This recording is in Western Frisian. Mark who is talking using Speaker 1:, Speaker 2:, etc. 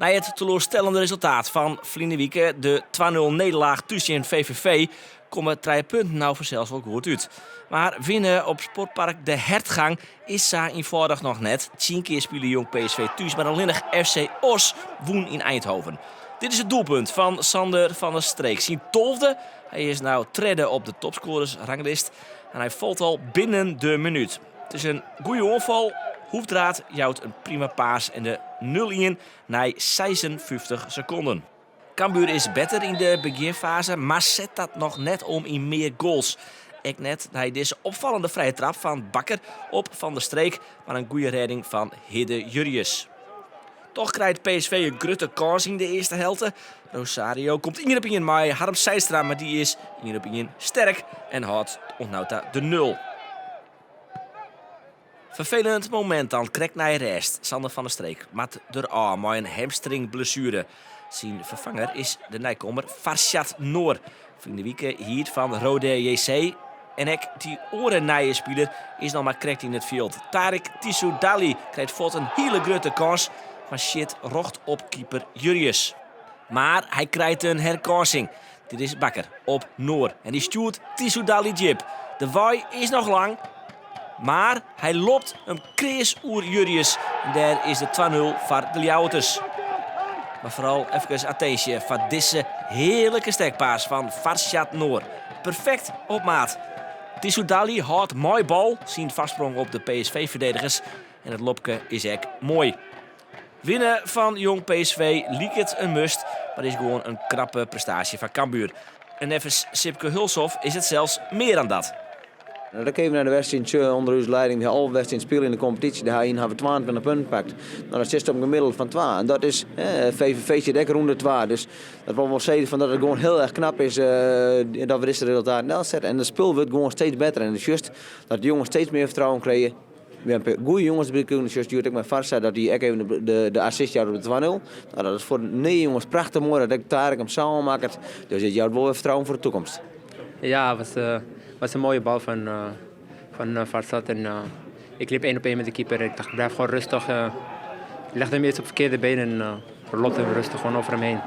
Speaker 1: Nei it teloarstellende resultaat fan ferline wike, de 2-0 nederlaach thús tsjin VVV, komme trije punten no fansels wol goed út. Mar winne op sportpark De Hertgang is sa ienfâldich noch net. Tsien kear spile Jong PSV thús, mar allinnich FC Oss wûn yn Eindhoven. Dit is it doelpunt fan Sander van der Streek. Syn 12e. Hy is no tredde op de topscorersranglist en hy falt al binnen de minút. It is in goede oanfal. Hoefdraad jout in prima pass en de 0-1 nei 56 sekonden. Cambuur is better yn de begjinfaze, mar set dat noch net om yn mear goals. Ek net nei dizze opfallende frije trap fan Bakker op Van der Streek, mar in goede rêding fan Hidde Jurjus. Toch krijt PSV in grutte kâns yn de earste helte. Rosario komt ien op ien mei Harm Zijstra, mar dy is ien op ien sterk en hâldt oant no ta de nul. Ferfelend momint dan krekt nei rêst. Sander van der Streek moat der ôf mei in hamstringblessuere. Syn ferfanger is de nijkommer Farshad Noor. Ferline wike hierd fan Roda JC. En ek dy oare nije spiler is noch mar krekt yn it fjild. Tarik Tissoudali krijt fuort in hiele grutte kâns, mar sjit rjocht op keeper Jurjus. Mar hy krijt in herkânsing. Dit is Bakker op Noor en dy stjoert Tissoudali djip. De wei is noch lang, mar hy lobt him kreas oer Jurjus. En dêr is de 2-0 foar de Ljouwerters. Mar foaral efkes attinsje foar dizze hearlike stekpass fan Farshad Noor. Perfekt op maat. Tissoudali hâldt mei bal syn foarsprong op de PSV-ferdedigers en it lobke is ek moai. Winne fan Jong PSV liket in must, mar is gewoan in krappe prestaasje foar Cambuur. En neffens Sipke Hulshoff is it sels mear dan dat.
Speaker 2: Nou, dan even nei de wedstriid ûnder ús lieding. We ha 11 wedstriden spile yn de kompetysje. Dêryn ha we 22 punten pakt. Nou, dat sit op in gemiddelde fan 2. En dat is, VVV sit ek rûn de 2. Dus dat wol wol sizze fan dat it gewoan hiel erch knap is dat we dizze resultaten delsette. En it spul wurdt gewoan steeds better. En it is just dat de jonges steeds mear fertrouwen krije. We ha in pear goede jonges derby krigen. Just hjoed ek mei Farshad dat hy ek even de assist jout op de 2-0. Nou, dat is foar de nije jonges prachtich moai dat ek Tarek him sa oanmakket. Dus dit jout wol wer fertrouwen foar de toekomst.
Speaker 3: Ja, het was een mooie bal van Farshad. En ik liep één op één met de keeper. Ik dacht, blijf gewoon rustig. Ik legde hem eerst op verkeerde been en lobde hem rustig gewoon over hem heen.